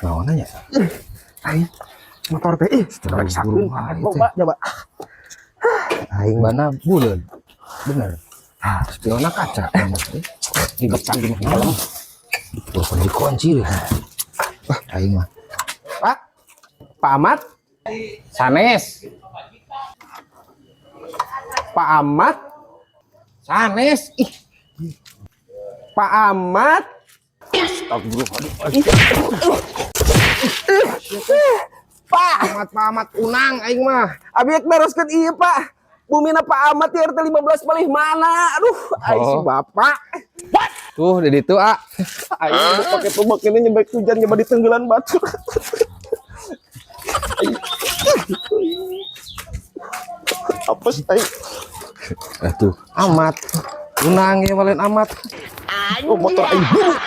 Naon nya? Aing motor teh ih, Buru-buru wae teh. loba coba. Aing mana buleud. Bener. Ah, spionna kaca. Dibecan di dalam. Tuh kunci kunci deh. Wah, aing mah. Pak. Pak Ahmad, Sanes. Pak Ahmad, Sanes. Ih, Pak Ahmad. Astagfirullahaladzim. Pak, Amat, Pak Amat unang aing mah. Abi rek naroskeun ieu, Pak. Bumina Pak Ahmad di RT 15 palih mana? Aduh, aing si Oh. Bapak. Tuh di ditu, ah. Aing udah pakai tumbak ini nyebek hujan nyoba di tenggelan batu. Aing. Apa sih aing? Atuh, Amat. Unang ya malen Amat. Oh, motor aing buruk.